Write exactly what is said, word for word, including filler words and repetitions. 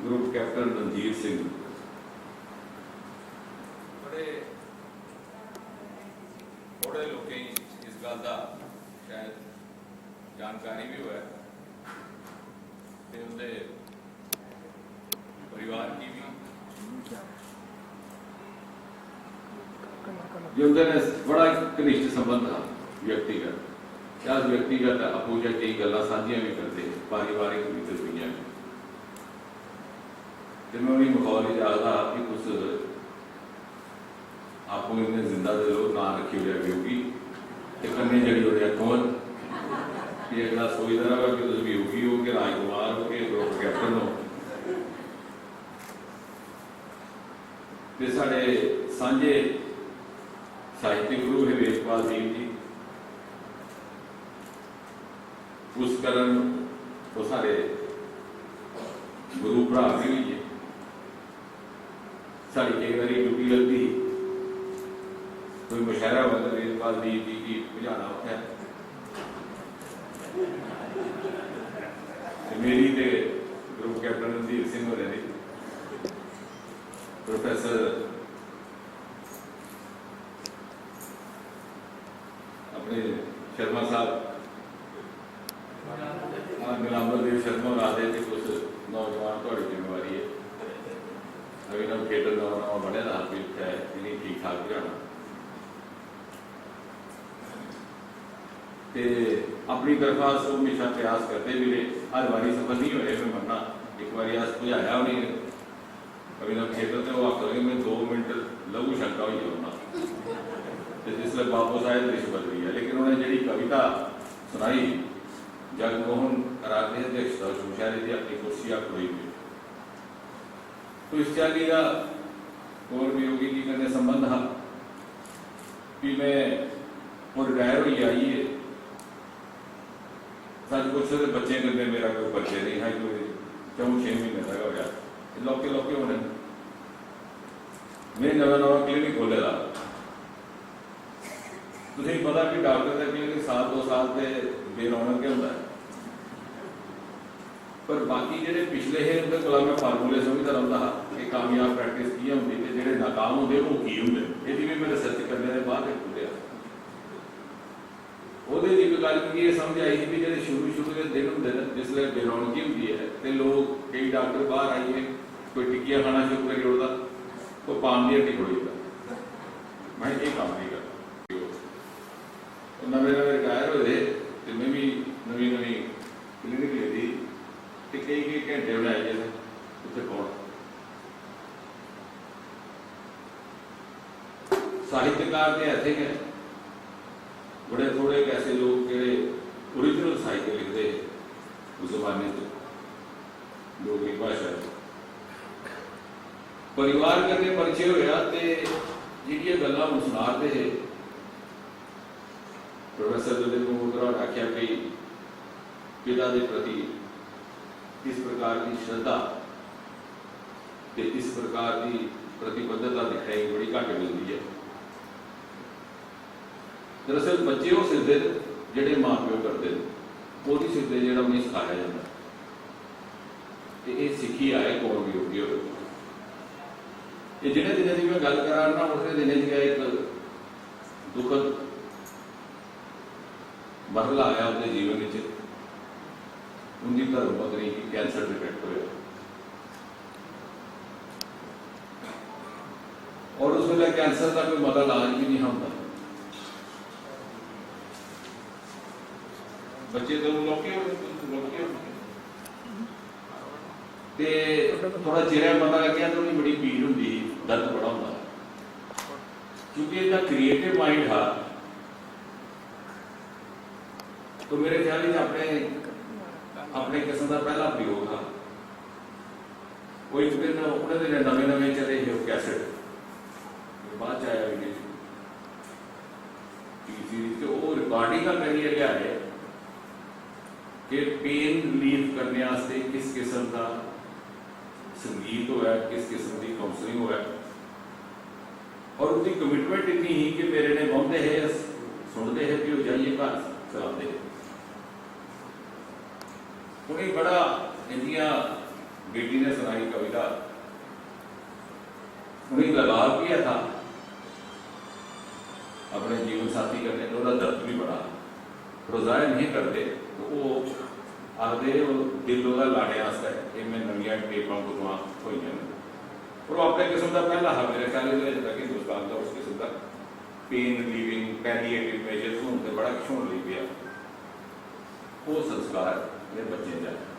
Group captain Randhir Singh. बड़े थोड़े लोकें गी इस गल्ल दा शायद जानकारी बी होऐ ते उं'दे परिवार गी बी। जे उं'दे ने बड़ा घनिष्ठ संबंध हा व्यक्तिगत, ते अस व्यक्तिगत आपूं चें केई गल्लां सांझियां बी करदे हे, पारिवारिक बी ते दूइयां बी। ते में उ'नेंगी मखौल च आखदा हा कि तुस आपूं इन्ने जिंदा दे लोक नांऽ रक्खी ओड़ेआ वियोगी ते कन्नै जड़ी ओड़ेआ कुंवर। कि अगला सोचदा र'वै कि तुस वियोगी हो कि राजकुमार हो कि ग्रुप कैप्टन हो। ते साढ़े सांझे साहित्यक गुरु हे वेदपाल दीप जी। उस कारण ओह् साढ़े गुरु भ्राऽ बी होई गे। साढ़ी केई बारी ड्यूटी लगदी ही, कोई मुशैह्रा होऐ ते वेदपाल दीप जी गी पजाना उत्थै। ते मेरी ते ग्रुप कैप्टन रणधीर सिंह होरें दी, प्रोफेसर अपने शर्मा साहब, हाँ, नीलांबर देव शर्मा होर आखदे कि तुस नौजवान, थुआढ़ी जिम्मेवारी है। अभिनव थिएटर नमां नमां बने दा हा, भी उत्थै इ'नेंगी ठीक ठाक पजाना। ते अपनी तरफा अस ओह् म्हेशा प्रयास करदे बी रेह्, हर बारी सफल निं होए, में मन्नना। इक बारी अस पजाया उ'नेंगी अभिनव थिएटर, ते ओह् आखन लगे, "में दो मिंट लघु शंका होई गेआ होना।" ते जिसलै बापस आए, दृश्य बदली गेआ। लेकिन उ'नें जेह्ड़ी कविता सनाई, जगमोहन राजे अध्यक्ष दा, उस मुशैरे दी अपनी कुर्सी पर खड़ोई गे। तो इस चाल्ली दा कुंवर वियोगी जी कन्नै संबंध हा। फ्ही में, ओह् रिटायर होइयै आई गे, सच पुच्छो ते बच्चें कन्नै मेरा कोई परिचय नेईं हा, कोई च'ऊं छें म्हीने दा गै होआ। ते लौह्के लौह्के होने, में नमां नमां क्लिनिक खोह्ले दा। तुसेंगी पता कि डाक्टर दा क्लिनिक साल दो साल ते बेरौनक गै होंदा ऐ। पर बाकी जेह्ड़े पिछले हे, उं'दे कोला में फार्मूले समझदा रौंह्दा हा कि कामयाब प्रैक्टिस कि'यां होंदी ते जेह्ड़े नाकाम होंदे, ओह् की होंदे। एह्दी बी में रिसर्च करने दे बाद इक खु'ल्लेआ। ओह्दे च इक गल्ल मिगी एह् समझ आई ही कि जेह्ड़े शुरू शुरू दे दिन होंदे न, जिसलै बेरौनकी होंदी ऐ ते लोक, केई डाक्टर बाह्र आइयै कोई टिक्कियां खाना शुरू करी ओड़दा, कोई पान दी हट्टी खोह्ल्ली ओड़दा। में एह् कम्म नेईं करना। ओह् नमें नमें रिटायर होए दे हे ते में बी नमीं नमीं क्लिनिक लेदी ही ते केई केई घैंटे उ'नें आइयै उत्थै बौह्ना। साहित्यकार ते ऐ थे गै, बड़े थोड़े गै ऐसे लोक जेह्ड़े ओरिजिनल साहित्य लिखदे हे उस जमाने च डोगरी भाशा च। परिवार कन्नै परिचय होआ ते जेह्ड़ियां गल्लां हून सना'रदे हे प्रोफेसर दलिंद्र मल्होत्रा होरें आखेआ कि पिता दे प्रति इस प्रकार दी श्रद्धा ते इस प्रकार दी प्रतिबद्धता दिक्खने गी बड़ी घट्ट मिलदी ऐ। दरअसल बच्चे ओह् सिखदे न जेह्ड़े मां प्यो करदे न, ओह् निं सिखदे जेह्ड़ा उ'नेंगी सखाया जंदा। ते एह् सिक्खी आए कुंवर वियोगी होर। एह् जि'नें दिनें दी में गल्ल करा ना, उ'नें दिनें च गै इक दुखद मरहला आया उं'दे जीवन च। उं'दी धर्म पत्नी गी कैंसर डिटेक्ट होआ। और उस बेल्लै कैंसर दा कोई मता इलाज बी नहीं होंदा। बच्चे तो लौह्के होने, लौह्के होने। ते थोड़ा चिरै पता लग्गेआ ते उ'नेंगी बड़ी पीड़ होंदी ही, दर्द बड़ा होंदा हा। क्योंकि इं'दा क्रिएटिव माइंड हा, तो मेरे ख्याल च अपने, अपने किस्म दा पैह्ला प्रयोग हा। ओह् इक दिन उ'नें दिनें नमें-नमें चले हे ओह् कैसेट, बाद च आया विदेश। टीवी सीरीज ते ओह् रिकार्डिंगां करियै लेआए कि पेन रिलीफ करने आस्तै किस किस्म दा संगीत होऐ, किस किस्म दी काउंसलिंग होऐ। और उं'दी कमिटमेंट इन्नी ही कि मेरे ने बौंह्दे हे, सुनदे हे, फ्ही ओह् जाइयै घर चलांदे हे। उ'नेंगी बड़ा इं'दियां बेटी ने सुनाई कविता। उन्हें लगाव भी ऐ था अपने जीवन साथी कन्नै, ते ओह्दा दर्द भी बड़ा। पर ओह् जाहिर नहीं करदे। ते ओह् आखदे, ओह् दिल ओह्दा लाड़ें आस्तै, एह् में नमियां टेपां कुतुआं थ्होइयां न। पर ओह् अपने किस्म दा पैह्ला हा, मेरे ख्याल च अजें तक हिंदुस्तान दा उस किस्म दा pain relieving palliative measures हून ते बड़ा किश होन लगी पेआ। ओह् संस्कार इ'नें बच्चें च ऐ।